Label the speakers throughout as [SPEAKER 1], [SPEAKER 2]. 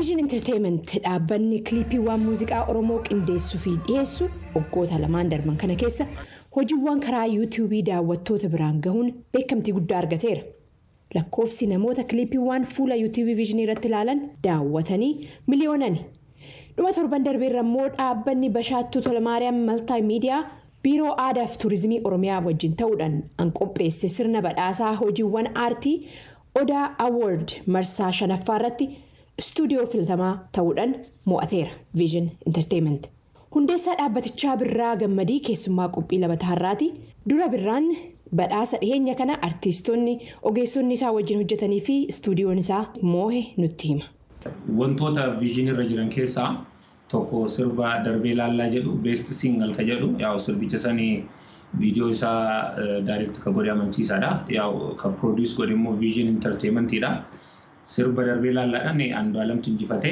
[SPEAKER 1] Vision Entertainment, dhaabbanni kiliipiiwwan muuziqaa Oromoo qindeessuu fi dhiyeessu, waggoota 2n darban kana keessa hojiiwwan karaa Yuutiyuubii daawwattoota biraan gahuun beekamtii guddaa argateera. Lakkoofsi namoota kiliipiiwwan fuula Yuutiyuubii Vision irratti ilaalan daawwatanii miliyoonani. Dhuma torban darbeerra immoo dhaabbanni Bashaattuu Tolamaariyaam Multimedia Biiroo Aadaa fi Turizimii Oromiyaa wajjin ta'uudhaan an qopheesse sirna badhaasaa hojiiwwan aartii Odaa Award marsaa shanaffaa irratti istuudiyoo filatamaa ta'uudhaan mo'ateera Vision Entertainment. Hundeessaa dhaabbatichaa Birraa Gammadii keessummaa qophii Labataarraati. Dura Birraan badhaasa dhiheenya kana artiistonni, ogeessonni isaa wajjin hojjetanii fi istuudiyoon isaa moohe nutti hima.
[SPEAKER 2] Wantoota Vision irra jiran keessaa tokko sirba Darbee Laallaa jedhu, best single ka jedhu. Yaa'u, sirbicha sanii viidiyoo isaa direct ka godhe amansiisaadha. Yaa'u, ka produce godhe immoo Vision Entertainmentidha. Sirba Darbee Laallaadhaan Andu'aalamtu injifate,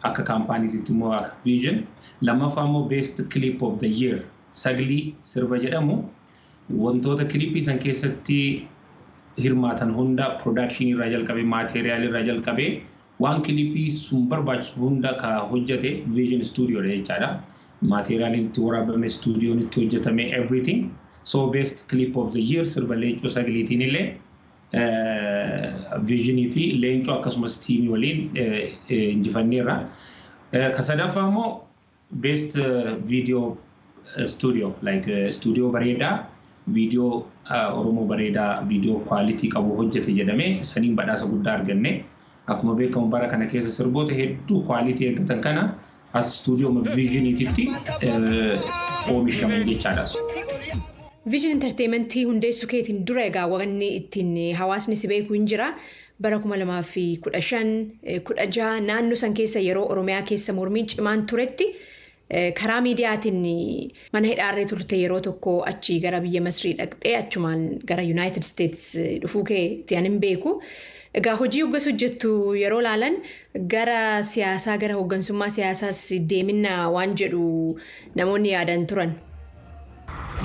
[SPEAKER 2] akka kaampaaniitti immoo akka Vision. Lammaffaa immoo best clip of the year, Saglii sirba jedhamu, wantoota kilipii san keessatti hirmaatan hunda, production irraa jalqabee, material irraa jalqabee, waan kilipii sun barbaachisu hunda ka hojjete Vision Studio dha jechaadha. Materialiin itti waraabame, stuudioon itti hojjetame, everything. So best clip of the year sirba Leencoo Sagliitiin illee Visionii fi Leencoo akkasumas tiimii waliin injifanneerra. Ka sadaffaa immoo best video studio, like studio bareedaa, viidiyoo Oromoo bareedaa, viidiyoo quality qabu hojjete jedhamee saniin badhaasa guddaa arganne. Akkuma beekamu bara kana keessa sirboota hedduu quality eeggatan kana as stuudiyoo Visioniititti oomishaman jechaadha.
[SPEAKER 1] Vision Entertainmentii hundeessuu keetiin dura egaa wanni ittiin hawaasni si beeku hin jira. Bara 2015, 16 naannoo san keessa yeroo Oromiyaa keessa mormiin cimaan turetti karaa miidiyaatiin mana hidhaarree turte. Yeroo tokko achii gara biyya Masrii dhaqxee, achumaan gara United States dhufuu keetti ani hin beeku. Egaa hojii hoggas hojjettu yeroo laalan gara siyaasaa, gara hooggansummaa siyaasaas deeminna waan jedhu namoonni yaadan turan.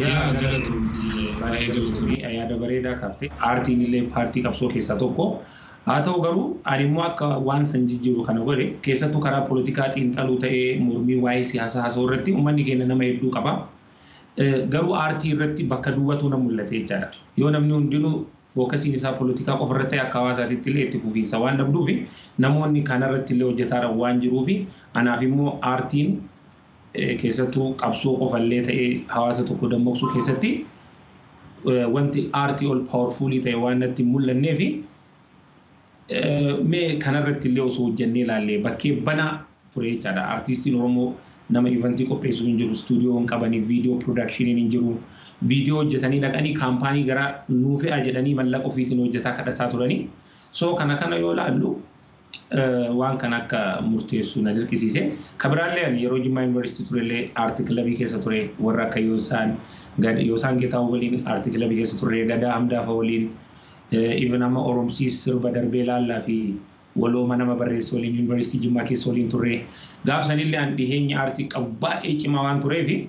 [SPEAKER 2] Yaa, galatoomii, baay'ee galatoomii, yaada bareedaa kaaftee. Aartiin illee paartii qabsoo keessaa tokko. Haa ta'u garuu ani immoo akka waan san jijjiiru kana godhe, keessattuu karaa poolitikaa xiinxaluu ta'ee, mormii waa'ee siyaasaa haasa'uu irratti uummanni keenya nama hedduu qaba. Garuu aartii irratti bakka duwwatu na mul'ate jechaadha. Yoo namni hundinuu focusiin isaa poolitikaa qofa irratti ta'e, akka hawaasaatitti illee itti fufiinsa waan dhabduufi, namoonni kanarratti illee hojjetaa waan jiruufi, anaaf immoo aartiin keessattuu qabsoo qofallee ta'ee hawaasa tokko dammaqsuu keessatti wanti aartii ol powerfulii ta'e waan natti hin mul'annee fi mee kanarratti illee osoo hojjennee ilaallee bakkee banaa ture jechaadha. Artiistiin Oromoo nama eventii qopheessu hin jiru, istuudiyoo hin qabanii, viidiyoo productioniin hin jiru. Viidiyoo hojjetanii dhaqanii kaampaanii gara nuu fe'aa jedhanii mallaqa ofiitiin hojjetaa kadhataa turanii. So kana kana yoo ilaallu waan kana akka murteessu na dirqisiise. Kabiraallee ani yeroo Jimmaa Yuunivarsiitii turellee aartii kilabii keessa ture, warra akka Yoosaan Geetaawwan waliin aartii kilabii keessa ture, Gadaa Hamdaafa waliin, even amma Oromsiis sirba Darbee Laallaa fi walooma nama barreessu waliin Yuunivarsiitii Jimmaa keessa waliin turre. Gaaf sanillee an dhiheenya aartii qabu baay'ee cimaa waan tureefi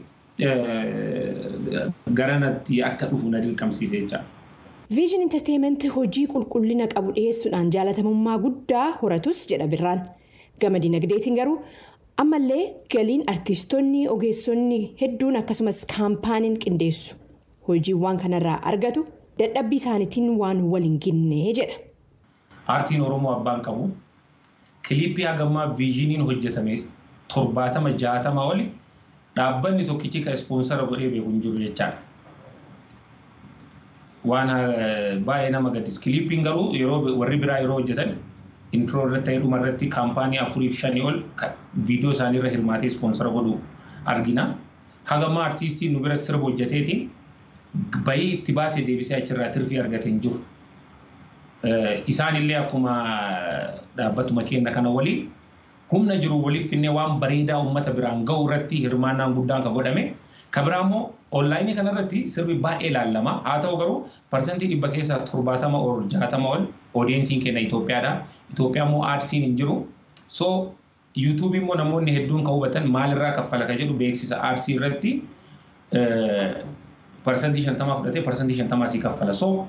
[SPEAKER 2] garanatti akka dhufu na dirqamsiise jechaadha.
[SPEAKER 1] Vision Entertainment hojii qulqullina qabu dhiyeessuudhaan jaalatamummaa guddaa horatus jedha Birraan. Gama dinagdeetiin garuu ammallee galiin artiistonni, ogeessonni hedduun akkasumas kaampaaniin qindeessu hojiiwwan kanarraa argatu dadhabbii isaaniitiin waan wal hin ginne jedha.
[SPEAKER 2] Aartiin Oromoo abbaan qabu. Kiliippii hagammaa Visioniin hojjetame 70, 60 oli dhaabbanni tokkichi ka sponsor godhee beeku hin jiru jechaadha. Waan baay'ee nama gaddisiisu. Kiliippiin garuu yeroo warri biraa yeroo hojjetan intro irratti ta'ee dhuma irratti kaampaanii afurii fi shanii ol viidiyoo isaanii irra hirmaatee sponsor godhu argina. Hagammaa artiistiin nu bira sirba hojjeteetiin bayii itti baasee deebisee achirraa tirfii argate hin jiru. Isaan illee akkuma dhaabbatuma keenya kana waliin humna jiru waliif finnee waan bareedaa uummata biraan gahu irratti hirmaannaan guddaan kan godhame. Ka biraa immoo onlineii kanarratti sirbi baay'ee ilaallama. Haa ta'u garuu 100% keessaa 70 ol, 60 ol audienceiin keenya Itoophiyaadha. Itoophiyaa immoo AdSensiin hin jiru. So Yuutuubii immoo namoonni hedduun kan hubatan maalirraa kaffala kan jedhu beeksisa AdSensii irratti 50% fudhatee 50% sii kaffala. So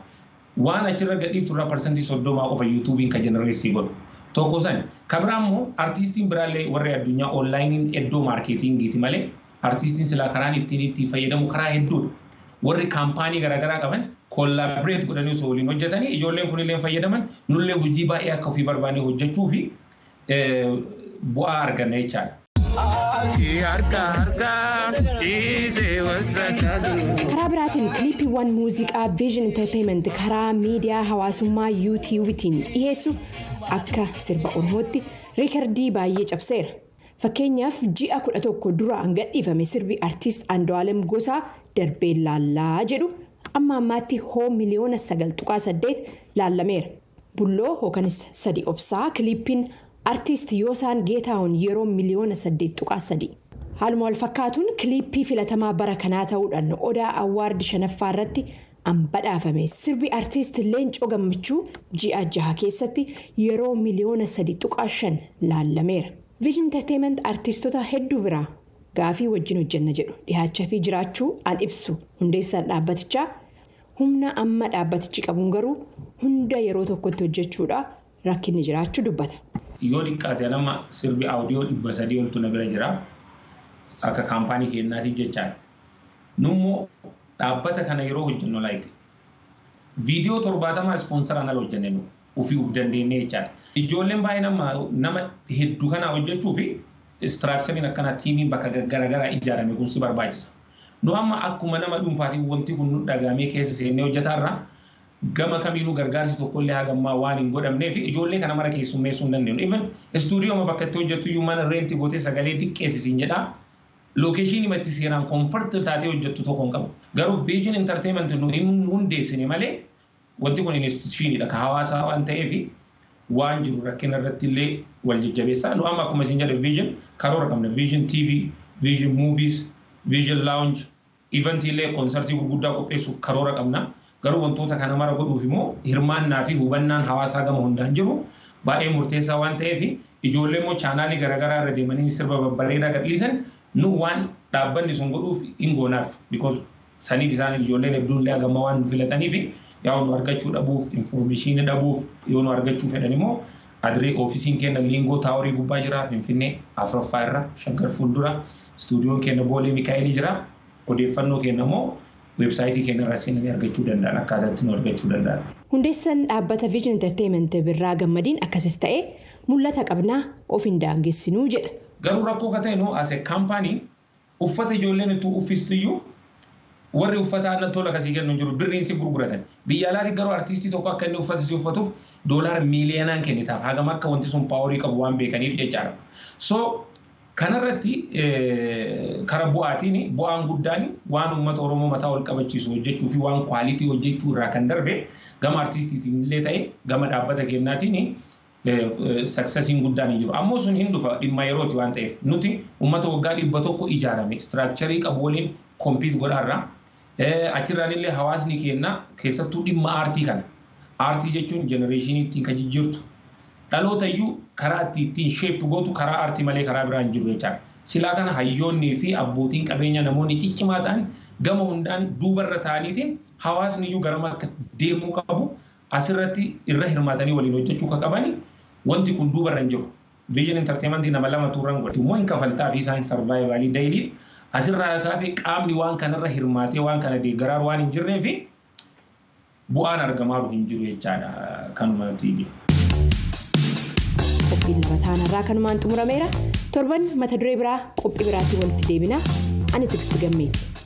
[SPEAKER 2] waan achirra gadhiiftu irraa 30% qofa Yuutuubiin kan generate godhu. Tokko sani. Kan biraa immoo artiistiin biraallee warri addunyaa onlaayiniin iddoo maarkeetingiiti malee artiistiin silaa karaan ittiin fayyadamu karaa hedduudha. Warri kaampaanii garaagaraa qaban collaborate godhanii osoo waliin hojjetanii ijoolleen kunillee fayyadaman, nullee hojii baay'ee akka ofii barbaannee hojjechuu fi bu'aa arganna jechaadha.
[SPEAKER 1] Karaa biraatiin kiliipiiwwan muuziqaa Vision Entertainment karaa miidiyaa hawaasummaa yuutiyuubiitiin dhiyeessu akka sirba Oromootti riikardii baay'ee cabseera. Fakkeenyaaf, ji'a 11 duraan gadhiifame sirbi artiist Andu'aalem Gosaa "Darbee Laallaa" jedhu amma ammaatti hoo miliyoona 9.8 laallameera. "Bulloo" hookanis "Sadi Obsaa" kiliippiin artiist Yoosaan Geetaawun yeroo miliyoona 8.3. Haaluma wal fakkaatuun kiliippii filatamaa bara kanaa ta'uudhaan Odaa Award shanaffaa irratti an badhaafame sirbi artiist Leencoo Gammachuu ji'a 6 keessatti yeroo miliyoona 3.5 laallameera. Vision Entertainment artiistota hedduu biraa gaafii wajjin hojjenna jedhu dhihaachaa fi jiraachuu an ibsu hundeessaan dhaabbatichaa, humna amma dhaabbatichi qabuun garuu hunda yeroo tokkotti hojjechuudha rakkinni jiraachuu dubbata.
[SPEAKER 2] Yoo xiqqaate nama sirbi audio 300 oltu na bira jira. Akka kaampaanii keenyaatiif jechaadha. Nummoo dhaabbata kana yeroo hojjennu like viidiyoo 70 ispoonsaraan ala hojjenne nu ofii of dandeenye jechaadha. Ijoolleen baay'ee nama hedduu kana hojjechuu fi istiraakchariin akkanaa, tiimiin bakka garaagaraa ijaarame kun si barbaachisa. Nu amma akkuma nama dhuunfaatiin wanti kun nu dhagaamee keessa seennee hojjetaarra gama kamiinuu gargaarsi tokkollee hagammaa waan hin godhamnee fi ijoollee kana mara keessummeessuu hin dandeenyu. Even istuudiyoo bakka itti hojjettu iyyuu mana rent gootee sagalee xiqqeessisiin jedhaa. Lookeeshinii itti seeraan comfort taatee hojjettu tokko hin qabu. Garuu Vision Entertainment nu hin hundeessine malee wanti kun institutioniidha. Ka hawaasaa waan ta'eef waan jiru rakkina irratti illee wal jajjabeessaa. Nu amma akkuma isin jedhe Vision karoora qabna. Vision TV, Vision Movies, Vision Lounge, eventii illee koonsartii gurguddaa qopheessuuf karoora qabna. Garuu wantoota kana mara godhuuf immoo hirmaannaa fi hubannaan hawaasaa gama hundaan jiru baay'ee murteessaa waan ta'eef, ijoollee immoo chaanaalii garaagaraa irra deemanii sirba babbareedaa gadhiisan, nu waan dhaabbanni sun godhuuf hin goonaaf, because saniif isaan ijoolleen hedduun illee hagamma waan nu filataniif yaa nu argachuu dhabuuf, infoormeeshinii dhabuuf. Yoo nu argachuu fedhan immoo adiree oofisiin keenya Liingoo Taaworii gubbaa jira, Finfinnee afuraffaa irra, Shaggar fuuldura. Istuudiyoon keenya Boolee Mikaa'elii jira. Odeeffannoo keenya immoo weebsaayitii keenya irraa seenanii argachuu danda'an, akkaataa itti nu argachuu danda'an.
[SPEAKER 1] Hundeessaan dhaabbata Vision Entertainment Birraa Gammadiin akkasis ta'ee mul'ata qabnaa, of hin daangessinuu jedha.
[SPEAKER 2] Garuu rakkoo ka ta'e nu as a company uffata ijoolleen itti uffistuyyuu warri uffata aannan tola kasii kennu hin jiru, birriin si gurguratan. Biyya alaatti garuu artiistii tokko akka inni uffata si uffatuuf doolaara miiliyoonaan kennitaaf, hagam akka wanti sun paaworii qabu waan beekaniif jechaadha. So kanarratti kara bu'aatiin bu'aan guddaan waan uummata Oromoo mataa ol qabachiisu hojjechuu fi waan quality hojjechuu irraa kan darbe gama artiistiitiin illee ta'e gama dhaabbata kennaatiin successiin guddaan hin jiru. Ammoo sun hin dhufa, dhimma yerooti waan ta'eef. Nuti uummata waggaa 100 ijaarame istiraakcharii qabu waliin compete godhaarra. Achirraan illee hawaasni keenya keessattuu dhimma aartii kana. Aartii jechuun jenereeshinii ittiin kan jijjiirtu. Dhaloota iyyuu karaa ittiin shape gootu karaa aartii malee karaa biraa hin jiru jechaadha. Silaa kana hayyoonnii fi abbootiin qabeenya, namoonni ciccimaa ta'an gama hundaan duubarra ta'aniitiin hawaasni iyyuu garama akka deemuu qabu asirratti irra hirmaatanii waliin hojjechuu kan qabani, wanti kun duubarra hin jiru. Vision Entertainment nama lama turan godhe. Immoo hin kafaltaa fi isaan survivalii daily asirraa kaafee qaamni waan kanarra hirmaatee waan kana deeggaraa waan hin jirree fi bu'aan argamaa hin jiru jechaadha kanuma TV.
[SPEAKER 1] Qophiin lama ta'anarraa kanumaan xumurameera. Torban mata duree biraa, qophii biraatti walitti deebina. Ani Tigisti Gammeeti.